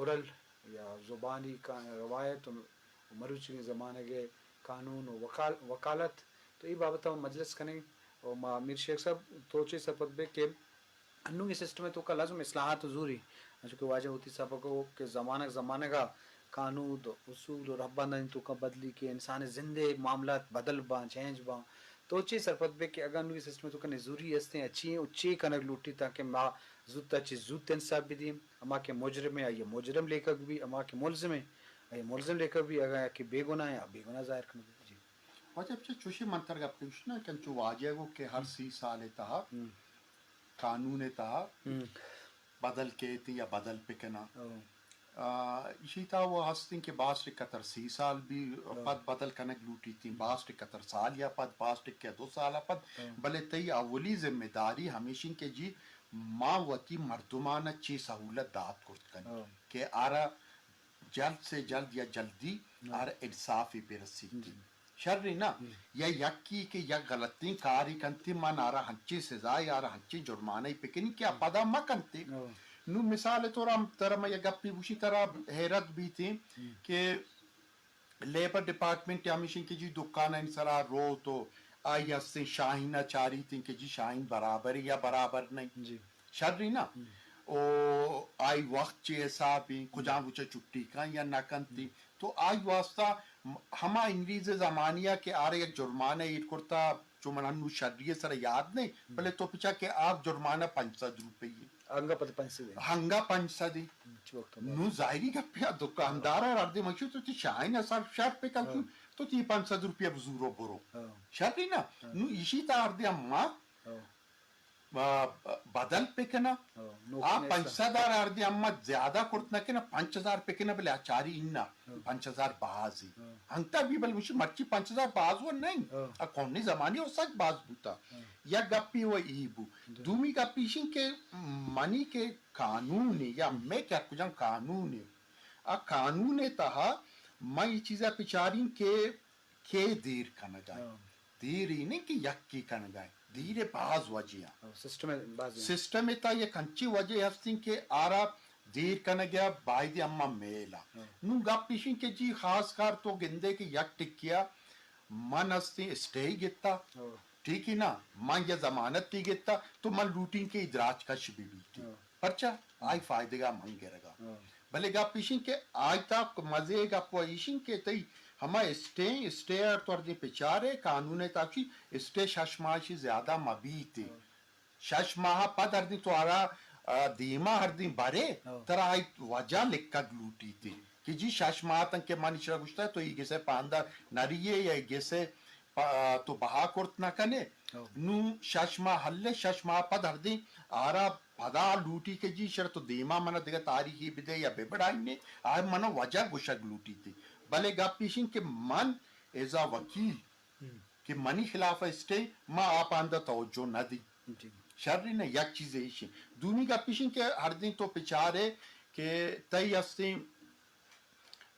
اورل یا زبانی کا-، روایت و مروچیگیں زمانگ ءِ قانون و وکال-، وکالت، تو اے بابت ءَ مجلس کنیں۔ و ما میر شیخ صاحب، تو چے سرپد بے کہ انوگیں سسٹم ءِ توکا لازم اصلاحات زوری، انچو کہ واجہ وتی سبق ءَ کہ زمانگ زمانگ ءَ قانود، اصول و رھبندانی توکا بدلی کہ انسان ءِ زند ءِ معاملات بدل باں، چینج باں۔ تو چے سرپد بے کہ اگاں انوگیں سسٹم ءِ توکا نزوری استیں، اچی و چے کنگ لوٹی تاکہ ما زوت ءَ چہ زوت انصاف بدیم، ہما کہ مجرم ایں، آئی ءَ مجرم لیکگ بی، ہما کہ ملزم ایں، آئی ءَ ملزم لیکگ بی، اگاں کہ بے گناہ ایں، آ بے گناہ ظاہر کنگ بی۔ جی۔ واجہ بچہ چوشیں من تر گپ گوشت نا کہ انچو واجہ گو کہ ہر سی سال ءِ تہا ہم۔ قانون ءِ تہا ہم۔ بدل کیت یا بدل بکناں۔ او۔ آ، ایشی تہا وہ ہستیں کہ باز ٹکا تر سی سال بی او۔ پد بدل کنگ لوٹیتیں، باز ٹکا تر سال یا پد، باز ٹکا دو سال پد، او۔ بلے تئی اولی ذمہ داری ہمیشیں کہ جی ما وتی مردمان چی سہولت دات کرت کنیں او۔ کہ آرا جلد سے جلد یا جلدی ہاں۔ آرا انصافی برسیت۔ جی۔ شر نا؟ ہم۔ یا یکی کہ یک غلطیں کاری کنتی، من آرا ہنچیں سزائے، آرا ہنچیں جرمانہ بکنی کہ آ ہم۔ پدا مہ کنتی۔ ہاں۔ نو مثال طور ہم ترا من یک گپی گوشی، ترا حیرت بیتیں ہم۔ کہ لیبر ڈپارٹمنٹ ہمیشیں کہ جی دکان سرا رو تو آئی ہستیں شاہین چاریتیں کہ جی شاہین برابر یا برابر نہیں۔ جی۔ شریں نا؟ ہم۔ او آئی وقت چے حساب ایں، کجام روچ ءَ چھٹی کن یا نہ کنت، ہم۔ تو آئی واسطہ ہما انگریز زمانی ءَ کہ آرا یک جرمانہ ایر کرتا، چو من انو شری ءِ سرا یاد نہیں، ہم۔ بلے تو پچا کہ آ جرمانہ پنچ سد روپے ایں۔ انگا پد پنچ سد ایں۔ انگا پنچ سد ایں۔ ہم، چو وقت نو ظاہری گپے ءَ دکاندار ءَ ہردے مشو تو تی شاہین ءَ سر شر پہ کن ہاں۔ تو تی پنچ سد روپیہ بزور و برو۔ ہاں۔ شریں نا؟ ہاں۔ نو ایشی تہا ہردے ہما ہاں۔ ب-، بدل بکناں۔ ہاں، نوکیں آ ایسا۔ پنچ سد ءَ را ہردے ہما زیادہ کرت نہ کناں، پنچ ہزار بکناں، بلے آ چاری انا، ہاں۔ پنچ ہزار باز ایں۔ ہاں۔ انگتا بی بلے مشی مرچی پنچ ہزار باز و نہیں۔ ہاں۔ آ کونی زمانی و سک باز بوتا۔ ہاں۔ یک گپی و ای بو۔ جی۔ دومی گپ ایشیں کہ منی کہ قانون ایں یا ہم۔ مئے کہ کجام قانون ایں، آ قانون ءِ تہا من اے چیزا بچاریں کہ کے دیر کنگا ایں۔ ہاں۔ دیر ای نہیں کہ یکے کنگا ایں۔ دیر ءِ باز وجہ آں۔ ہاں، سسٹم ءِ باز ایں۔ سسٹم ءِ تہا یک انچیں وجہ ہستیں کہ آرا دیر کنگ ءَ باید اما میل آں۔ ہاں۔ نوں گپ ایشیں کہ جی خاص کار تو گندے کہ یک ٹکیا من ہستیں اسٹے گتا۔ ہاں۔ ٹھیک ہے نا؟ من یا ضمانت تی گتا تو من لوٹیں کہ ادراج کش بہ بیت۔ ہاں۔ پرچا؟ آئی فائدگا من گرگا۔ ہاں۔ بلے گپ ایشیں کہ آئی تا مزے گپ و ایشیں کہ تئی ہما اسٹے، اسٹے ار تو ہردیں پچارے، قانون ءِ تاکہ اسٹے شش ماہ شی زیادہ مہ بیت۔ ہاں۔ شش ماہ پد ہردیں تو آرا، آ، دیما ہردیں برے، ہاں۔ ترا آئی وجہ لکھگ لوٹیت کہ جی شش ماہ تنکہ من ایشرا گوشتا تو ای گسے پاندا نریے یا ای گسے پا-، تو بہا کرت نہ کنے۔ ہاں۔ نوں شش ماہ ہلے، شش ماہ پد ہردیں آرا پدا لوٹی کہ جی شر تو دیما منا دگہ تاریخی بدے یا ببڑائینے، آ منا وجہ گوشگ لوٹیت۔ بلے گپ ایشیں کہ من ایز اے وکیل ہم۔ کہ منی خلاف اسٹے، ما آ پاندا توجہ نہ دی۔ جی۔ شر نہ، یک چیز ایشیں۔ دومی گپ ایشیں کہ ہردیں تو پچارے کہ تئی ہستیں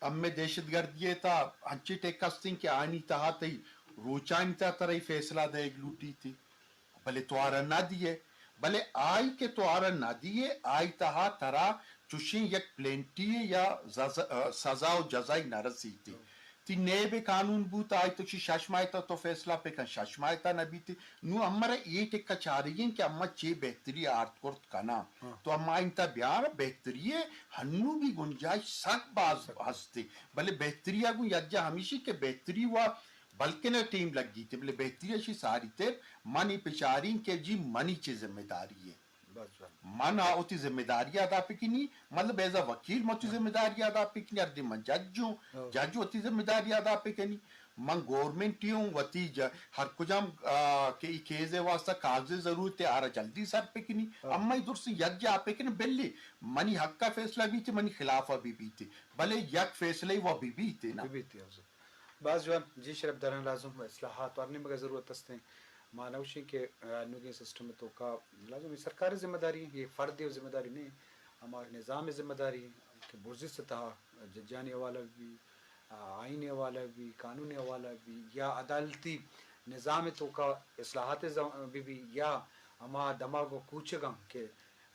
ہمے دہشت گردی ءِ تہا انچیں ٹک ہستیں کہ آنی تہا تئی روچانی تہا ترا اے فیصلہ دئیگ لوٹیت، بلے تو آرا نہ دیئے۔ بلے آئی کہ تو آرا نہ دیئے، آئی تہا ترا چوشیں یک پلینٹی یا زز-، سزا و جزائی نہ رسیت۔ تئی نیب قانون بوت، آئی تو چی شش ماہ تہا تو فیصلہ بکن، شش ماہ تہا نہ بیت۔ نوں ہمرا اے ٹکا چارگیں کہ اما چے بہتری آرت کرت کناں۔ ہاں۔ تو اما انت بیار بہتری ءِ ہنوں بھی گنجائش سک باز ہستے، بلے بہتری ءَ گوں یکجا ہمیشی کہ بہتری وا بلکن ٹیم لگیت، بلے بہتری ءَ شی ساری تر منی پچاریں کہ جی منی چے ذمہ داری ہے۔ بس، بس۔ من آ وتی ذمہ داری ادا بکنی، مطلب ایز اے وکیل من وتی ہاں۔ ذمہ داری ادا بکنی، ہر دن من جج ہوں، ہاں۔ جج وتی ذمہ داری ادا بکنی۔ من گورنمنٹ ہی ہوں، وتی ج-، ہر کجام، آ، کہ ای کیس ءِ واسطہ کاغذ ضرورت ہے، آرا جلدی سر بکنی۔ ہاں۔ اما ای درست یک جا بکنی، بلے منی حق ءَ فیصلہ بیت، منی خلاف ءَ بھی بیت، بلے یک فیصلہ وا بھی بیت نا۔ بھی بیت، ہاں۔ باز جوان، جی شرپ داران لازم اصلاحات و ہر نیمگ ءَ ضرورت ہستیں۔ ما نہ گوشیں کہ، آ، نوگیں سسٹم ءِ توکا لازم اے سرکار ءِ ذمہ داری، اے فرد ءِ ذمہ داری نہیں، ہما نظام ءِ ذمہ داری کہ برزی سطح ججانی حوالہ بھی، آ، آئین ءِ حوالہ بھی، قانون ءِ حوالہ بھی یا عدالتی نظام ءِ توکا اصلاحات ز-، بھی، بھی یا ہما دماغ و کوچگاں کہ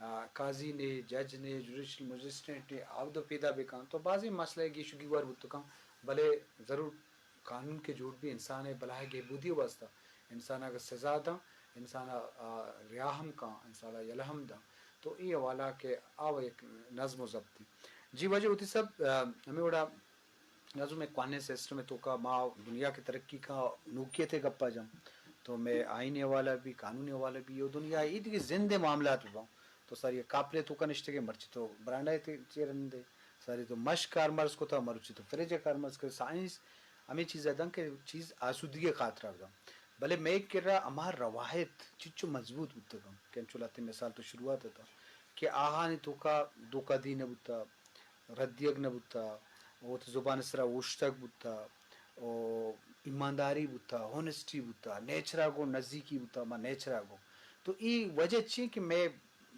آ، قاضی نے، جج نے، جوڈیشل مجسٹریٹ نے، آ دو پیدا بکن تو بازیں مسئلہ گیش و گیوار بوت کن، بلے ضرور قانون کہ جوڑ بی انسان ء بلاہ گہبودی واسطہ، انسان اگر سزا داں، انسان ء، آ، رہا ہم کن، انسان ء یلہ ہم داں، تو اے حوالہ کہ آ و یک نظم و ضبط۔ جی واجہ ہوتی صاحب، آ، ہمیں وڑا نظم ء کوہنیں سسٹم ء توکا ما دنیا کہ ترقی کا نوکیت ء گپا جم، تو میں آئین حوالہ بھی، قانون حوالہ بھی، او دنیا ء ایدگہ زند ء معاملات بباں، تو ساری کاپلے توکا نشتگے، مرچی تو برانڈا ء چیر نندے، ساری تو مش کارمرز کتا، مرچی تو فریج ء کارمرز کتا۔ سائنس ہمیں چیز ء دن کہ چیز آسودگی ء خاطر ء بدن، بلے مئے کرا ہما روایت چچو مضبوط بوتگاں کہ انچو لہتیں مثال تو شروعات ء داں کہ آہانی توکا دھوکہ دی نہ بوتا، رد دیگ نہ بوتا، وت زبان ء سرا اوشتگ بوتا، او ایمانداری بوتا، اونیسٹی بوتا، نیچر ء گوں نزیکی بوتا، ما نیچر ء گوں۔ تو اے وجہ چی کہ مئے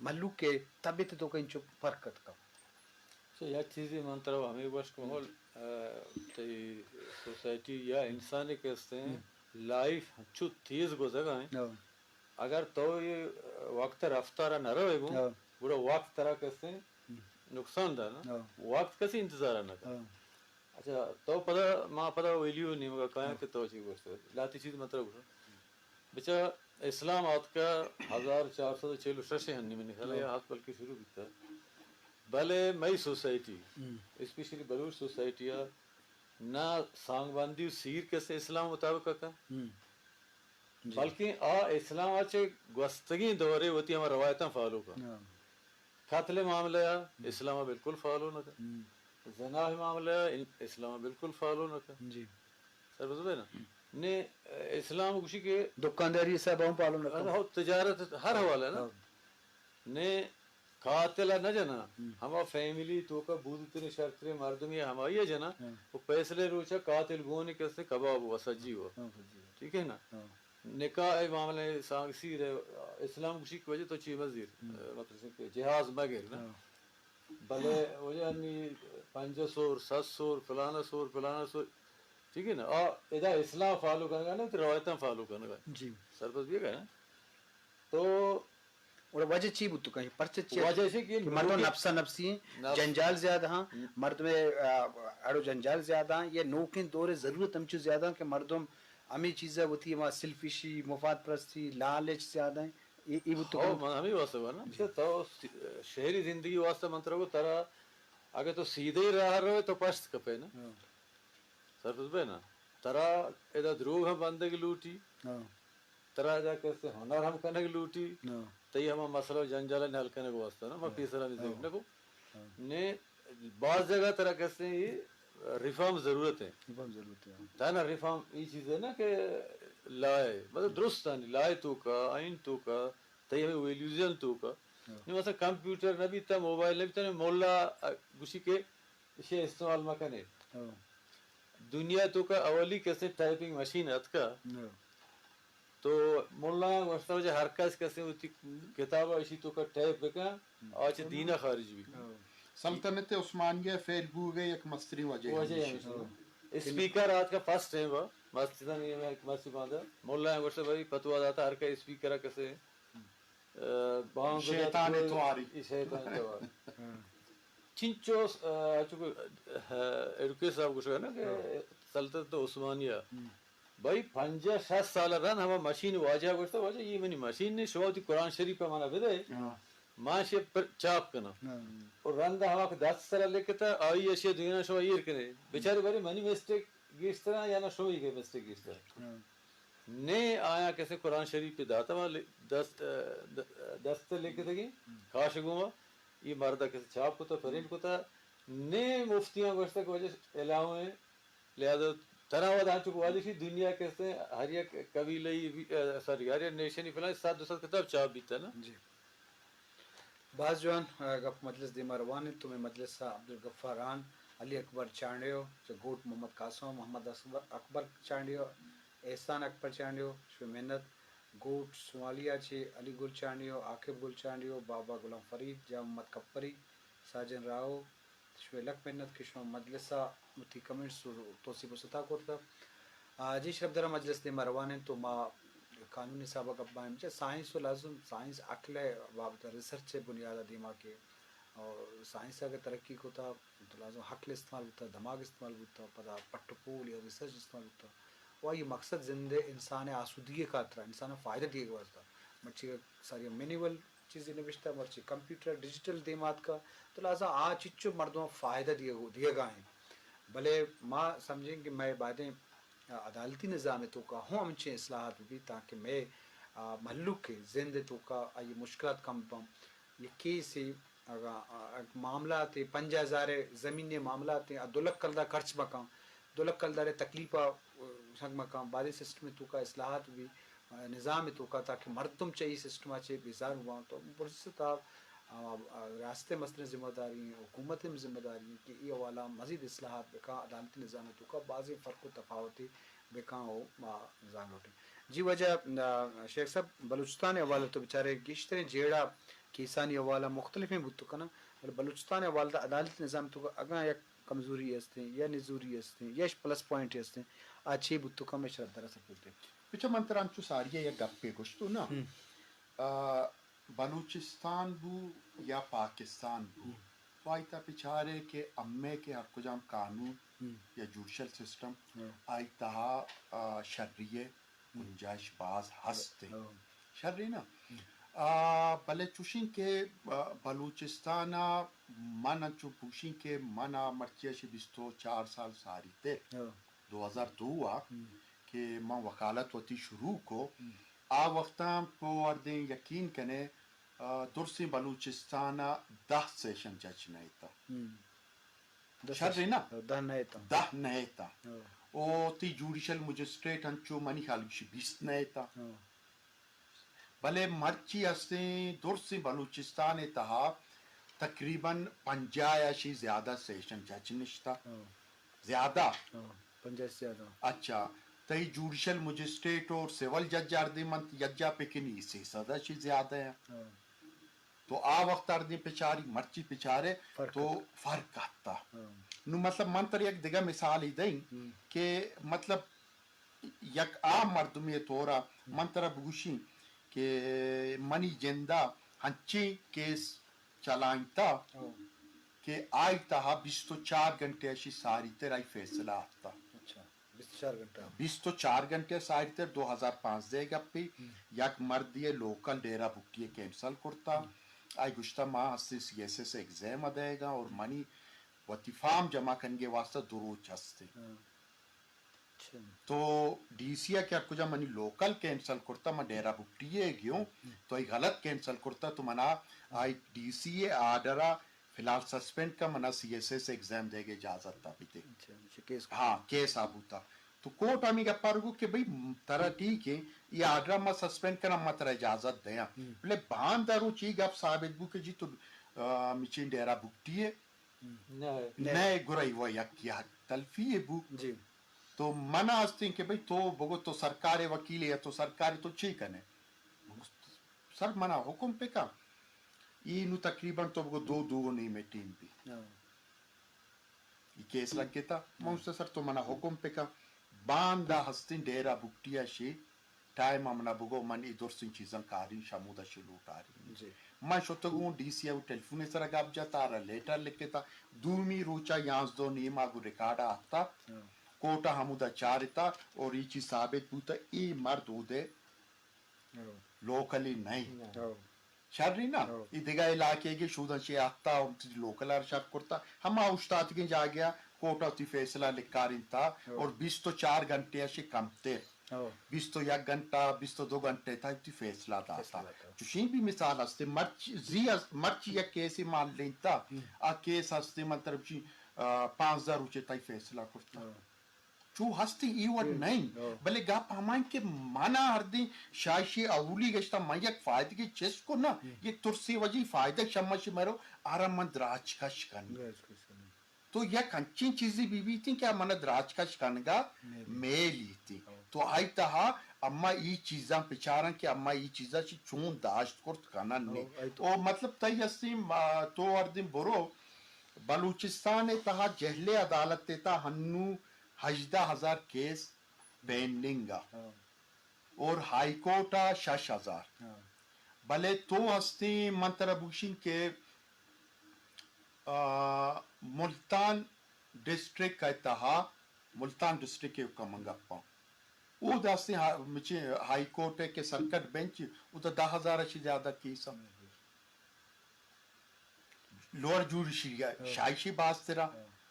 مھلوک ء طبیعت ء توکا انچو فرق اتکا؟ اچھا، یک چیزے من ترا ہمے گوشت کہ مول، آ، تئی سوسائٹی یا انسانے کہ استیں، لائف ہنچو تیز گوزگا ہیں۔ اگر تو یہ وقت رفتار نہ روے گو، گڑا وقت ترا کسے نقصان دار نا۔ وقت کسی انتظار نہ کر۔ اچھا، تو پدا، ما پدا ویلیو نیمگا کایاں کہ تو چی گوشت۔ لاتی چیز مطلب گوشت۔ بچا اسلام آتکا ہزار چار سد و چل و شش ہنی منی خیال ہے، آت بلکہ شروع بیتا۔ بلے مئی سوسائٹی، اسپیشلی بلوچ سوسائٹی آ، نہ سانگ بندی و سیر کسے اسلام مطابق کا۔ جی۔ بلکن آ اسلام ء چہ گوستگیں دورے وتی ہما روایتاں فالو کن۔ ہاں۔ قتل ء معاملہ ء اسلام ء بالکل فالو نہ کن۔ زنا ء معاملہ ء اسلام ء بالکل فالو نہ کن۔ جی۔ سر بزرگ نا؟ نے اسلام گوشی کہ دکانداری حساب ہم فالو نہ کن۔ ہو، تجارت ہر حوالہ نا۔ ہاں۔ نے قاتل ء نہ جناں، ہما فیملی توکا بودتریں شرتریں مردمے ہمائی ء جناں، و پیسلے روچا قاتل گون کسے کباب و سجی و۔ ٹھیک ہے نا؟ نکاح ء معاملہ سانگ سیر ء اسلام گوشی کہ وجہ تو چی مزیر، مطلب کہ جہاز مگر نا۔ بلے وجہ انی پنجاہ سور، سد سور، فلانا سور، فلانا سور، ٹھیک ہے نا؟ آ ادا اسلام فالو کنگا نا، تو روایتاں فالو کنگا۔ جی۔ سرپد بھی گئے نا؟ تو گڑا وجہ چی بوت کہیں؟ پرچہ چی وجہ ایشی کہ کہ مردم نوکیں نفسا نفسی ہیں، نفس جنجال زیادہ ہاں، مردم، آ، اڑو جنجال زیادہ ہاں، یہ نوکیں دور ضرورت ہمچو زیادہ ہاں کہ مردم ہمیں چیزا وتی ہما سیلفشی، مفاد پرستی، لالچ زیادہ ہیں۔ یہ، یہ بوت ہو، کہیں؟ من ہمیں واسطہ ہوا نا۔ اچھا، تو س-، شہری زندگی واسطہ من ترا کو ترا، اگر تو سیدھے راہ روے تو پشت کپے نا۔ ہاں۔ سرپد بے نا۔ ترا ادا دروگ ہم بندگ لوٹی۔ ہاں۔ ترا ادا کسے ہنر ہم کنگ لوٹی، ہاں۔ تئی ہما مسئلہ و جنجال ء حل کنگ واسطہ نا، ما ہاں۔ پیسر ہمیں ذکر ہاں۔ نہ کو۔ ہاں۔ نے باز جگہ ترا کسے یہ ریفارم ضرورت ہے۔ ریفارم ضرورت ہے، ہاں۔ تانا ریفارم یہ چیز ہے نا کہ لائے، مطلب درست ہے، لائے تو کا، آئین تو کا، تئی ہمیں ویلیوزن تو کا۔ ہاں۔ نہیں مثلا کمپیوٹر نہ بیتا، موبائل نہ بیتا، نہیں مولا، ا، گوشی کہ اسے استعمال مکنے۔ ہاں۔ دنیا تو کا اولی کسے ٹائپنگ مشین اتکا۔ ہاں۔ تو ملا گوشتا وجہ ہر کس کسے وتی کتاب اشی تو کا ٹائپ بکا، آ چہ دین ء خارج بی۔ ہاں۔ سلطنت عثمانیہ فیل بوگ ء یک مستریں وجہ وجہ ہمیش ہمیش انت۔ اسپیکر آتکا فرسٹ ٹائم با، مسجد میں یک مسجد باندا، ملا گوشتا بھائی فتوا داتا ہر کا اسپیکر کسے، آ، بانگ شیطان تو تواری۔ ای شیطان تواری۔ چنچو، آ، چونکہ، آ، ایڈوکیٹ صاحب گوشگا نا کہ سلطنت عثمانیہ، بھائی، پنجاہ شست سال رند ہما مشین واجہ گوشتا، واجہ، یہ منی مشین نے، شما وتی قرآن شریف پہ منا بدے، ہاں۔ ما شے پر چاپ کنا۔ ہاں۔ اور رند ہما کہ دست سرا لکھتا، آئی اشیا دوینا شما ایر کنے۔ بیچارے بارے منی مسٹیک گیشترا یا نہ شما یہ مسٹیک گیشترا۔ ہاں۔ نے آیا کسے قرآن شریف پہ داتا، ما ل-، دست، د-، دست لکھتگی، کاش گوما، یہ مردا کسے چاپ کتا، پرنٹ کتا، نے مفتیاں گوشتا کہ واجہ الاؤ ہیں، لہذا ترا ودا انچو کہ واجہ شی دنیا کسے ہر یک قبیلہ ای، آ، سوری، ہر یک نیشنی فلان صد دو صد کتاب چاپ بیتا نا۔ جی۔ باز جوان، آ، گپ مجلس دیما روان انت۔ تو میں مجلس عبدالغفار آن، علی اکبر چانڈیو، چہ گوٹ محمد قاسم، محمد اکبر، اکبر چانڈیو، احسان اکبر چانڈیو، شمے محنت۔ گوٹ سوالیا چہ علی گل چانڈیو، عاقب گل چانڈیو، بابا غلام فرید، جان محمد کپری، ساجن راہو، شمے لک منت کہ شما مجلس ء وتی کمنٹس و توسیپ و ستا کرتگ۔ آ، جی شرف درا مجلس دیما روان انت تو ما قانون حساب ءَ گپ بائیں، چہ سائنس و لازم سائنس عقل ءِ بابت ءَ، ریسرچ ءِ بنیاد ءَ دیما کہ، اور سائنس اگر ترقی کتا تو لازم عقل استعمال بوتا، دماغ استعمال بوتا، پدا پٹ و پول یا ریسرچ استعمال بوتا۔ و آئی مقصد زند ءِ انسان ءِ آسودگی ءِ خاطر ءَ، انسان ءَ فائدہ دیگ ءِ واسطہ۔ مرچی ساری مینول چیزے نبشتہ، مرچی کمپیوٹر ڈیجیٹل دیما اتکا، تو لہذا آ چچو مردم فائدہ دیگ، دیگا ہیں۔ بلے ما سمجھیں کہ مئے بایدیں عدالتی نظام ءِ توکا ہوں ہمچیں اصلاحات بہ بیت تاکہ مئے، آ، مہلوک ءِ زند ءِ توکا آئی مشکلات کم بہ بنت۔ یک کیسے اگاں، آ، معاملات ءِ، پنجاہ ہزار ءِ زمین ءِ معاملات ءِ، آ دو لکھ کلدار خرچ مکن، دو لکھ کلدار ءِ تکلیف ءَ سنگ مکن، بایدیں سسٹم ءِ توکا اصلاحات بہ بیت، آ، نظام ءِ توکا، تاکہ مردم چہ اے سسٹم ءَ چہ بیزار بہ بنت۔ تو بلوچستان ءِ تہا، آ، آ، ریاست ءِ مستریں ذمہ داری ایں، حکومت ءِ ذمہ داری ایں کہ اے حوالہ ءَ مزید اصلاحات بکن، عدالتی نظام ءِ توکا بازیں فرق و تفاوتے بکن و ما زانگ لوٹیں۔ جی واجہ، آ، شیخ صاحب، بلوچستان ءِ حوالہ تو بچارے گیشتریں جیڑہ کیسانی حوالہ مختلفیں بوت کناں، بلے بلوچستان ءِ حوالہ عدالتی نظام ءِ توکا اگاں یک کمزوری استیں یا نزوری استیں یا پلس پوائنٹ استیں، آ چے بوت کنت، مئے شرف در اثر بوت۔ پچا من ترا انچو ساری ءَ یک گپے گوشتو نا۔ ہم۔ آ، بلوچستان بو یا پاکستان بو، ہم۔ تو آئی تہا بچارے کہ امے کہ ہر کجام قانون ہم۔ یا جوڈیشل سسٹم، ہم۔ آئی تہا، آ، شری ءِ ہم۔ گنجائش باز ہست۔ ہم۔ شری نا؟ ہم۔ آ، بلے چوشیں کہ، آ، بلوچستان ءَ من انچو پوشیں کہ من ءَ مرچی ءَ شی بیست و چار سال ساری تے۔ ہم۔ دو ہزار دو ءَ ہم۔ کہ من وکالت وتی شروع کو، ہم۔ آ وقتاں تو اردیں یقین کنے، آ، درسیں بلوچستان ءَ دہ سیشن جج نہ اتاں۔ ہم۔ دہ شر سیشن، نا؟ دہ نہ اتاں۔ دہ نہ اتاں۔ ہاں۔ او تی جوڈیشل مجسٹریٹ انچو منی خیال گوشی بیست نہ اتاں۔ ہاں۔ بلے مرچی ہستیں درسیں بلوچستان ءِ تہا تقریباً پنجاہ ءَ شی زیادہ سیشن جج نشتہ۔ ہاں۔ زیادہ؟ ہاں، پنجاہ ءَ زیادہ۔ اچھا، تئی جوڈیشل مجسٹریٹ اور سول جج اردیں من یکجا پکنی، سیصد ءَ شی زیادہ ہیں۔ ہاں۔ تو آ وقت اردیں پچاری، مرچی پچارے فرق تو ات۔ فرق آتا۔ ہاں۔ نو مطلب من تر یک دگہ مثال ہی دیں ہم۔ کہ مطلب یک عام مردمی طور ءَ ہم۔ من ترا بگوشیں کہ منی جندا ہنچیں کیس چلائینتا ہاں۔ کہ آئی تہا بیست و چار گھنٹے اشی ساری تر آئی فیصلہ آتا۔ اچھا، بیست و چار گھنٹہ۔ بیست و چار گھنٹے ساری تر دو ہزار پانزدہ گپی ہم۔ یک مردی لوکل ڈیرہ بگٹی کینسل کرتا۔ ہم۔ آئی گوشتا ما ہستی سی ایس ایس ایگزام دے گا اور منی وتی فارم جمع کنگے واسطہ دو روچ ہستے۔ ہاں۔ اچھا۔ تو ڈی سی ءَ کہ ہر کجا منی لوکل کینسل کرتا، من ڈیرہ بگٹی ءَ گیوں، ہم۔ تو ای غلط کینسل کرتا، تو منا آئی ڈی سی ءِ آرڈر ءَ فی الحال سسپینڈ کا، منا سی ایس ایس ایگزام دے گے اجازت تا بیتے۔ اچھا، اچھا، کیس ہاں، کیس آ بوتا۔ تو کورٹ ہمی گپا رو کہ بھئی ترا ٹھیک ہے، یہ آرڈر ما سسپینڈ کرا، ما ترا اجازت دیاں۔ ہم۔ بلے باندا روچ ای گپ ثابت بو کہ جی تو، آ، مچین ڈیرہ بگٹی ہے۔ ہم۔ نہ۔ نہ، گرا ای وہ یک یا تلفی بو۔ جی۔ تو من ءَ استیں کہ بھئی تو بگو تو سرکار ءِ وکیل ئے یا تو سرکار ئے تو چی کنے؟ سر من ءَ حکم پکا۔ ای نو تقریباً تو بگو دو، دو و نیمے ٹیم بی۔ ہاں۔ ای کیس لگتا۔ من گوشتا سر تو من ءَ حکم پکا۔ باندا ہستیں ڈیرہ بگٹی ءَ شی ٹائم ءَ منا بگو، من اے درسیں چیزاں کاریں، شمودا شی لوٹاریں۔ جی۔ من شتگوں ڈی سی ءَ ٹیلیفون ءِ سرا گپ جتا، آرا لیٹر لکھتا، دومی روچا یانزدہ و نیما گوں ریکارڈ ءَ آتکتا، ہاں۔ کورٹ ءَ ہمودا چارتا اور اے چیز ثابت بوتا، اے مرد اودے ہاں۔ لوکلی نہیں۔ ہاں۔ شری نا؟ ہاں۔ اے دگہ علاقے گے شوداں چے آتکتا، ہم تی لوکل ءَ شر کرتا، ہما اوشتاتگیں جاگہ ءَ کورٹ ءَ وتی فیصلہ لکارینتا ہاں۔ اور بیست و چار گھنٹے ءَ شی کمتر۔ ہاں۔ بیست و یک گھنٹہ، بیست و دو گھنٹے تھا وتی فیصلہ داتا۔ فیصلہ داتا۔ چوشیں بھی مثال ہستے، مرچی، زی ہست، مرچی یک کیسے مال لینتا، ہم۔ آ کیس ہستے من طرف چی، آ، پانزدہ روچے تائی فیصلہ کرتا۔ ہاں۔ چو ہستی ای وڑ ہم۔ نہیں، ہاں۔ بلے گپ ہمائیں کہ منا ہردیں شایشی اولی گشتا من یک فائدگی چست کو نا، ہم۔ یک ترسی وجی فائدہ شما شی مرو، آرا من دراج کش کن۔ دراج کش کن۔ تو یک انچیں چیزے بہ بیتیں کہ من ءَ دراج کش کنگ ءَ میل۔ میل ایتیں۔ ہو۔ تو آئی تہا اما ای چیزاں بچاراں کہ اما ای چیزاں چی چون داشت کرت کنن نے۔ ہو، آئی تو۔ او مطلب تئی ہستیں، ما، تو اردیں برو بلوچستان ءِ تہا جہلے عدالت ءِ تہا ہنو ہژدہ ہزار کیس پینڈنگ ءَ۔ ہو۔ اور ہائی کورٹ ءَ شش ہزار۔ بلے تو ہستیں من ترا بوشیں کہ، آ، ملتان ڈسٹرکٹ ءِ تہا، ملتان ڈسٹرکٹ ءِ حکم من گپاں، او داستے ہا-، مچے ہائی کورٹ ءِ کہ سرکٹ بینچ، او تو دہ ہزار ءَ چہ زیادہ کیس ءَ لوئر جوڈیشری ءَ شاہشی باز ترا۔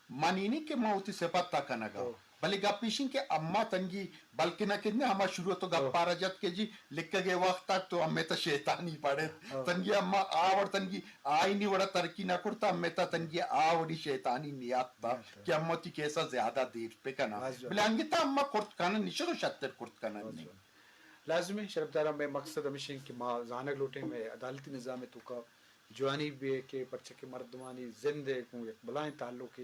منی نہیں کہ ما وتی سپت تا کنگا۔ بلے گپ ایشیں کہ اما تنگی بلکہ نہ کتنے ہما شروع تو گپارا جت کہ جی لکھگے وقت تک تو ہمے تا شیطانی پڑے۔ تنگی اما آ وڑ تنگی آئینی وڑا ترقی نہ کرتا، ہمے تا تنگی آ وڑی شیطانی نیات تا کہ اما تی کیسا زیادہ دیر پہ کنا۔ بلے انگتا اما کرت کنا نشد و شتر کرت کنا نہیں۔ لازمی شرفداراں، مئے مقصد ہمیش انت کہ ما زانگ لوٹیں مئے عدالتی نظام ءِ توکا جوانی بہ کہ پرچہ کہ مردمانی زند ءِ گوں یک بلاہیں تعلقے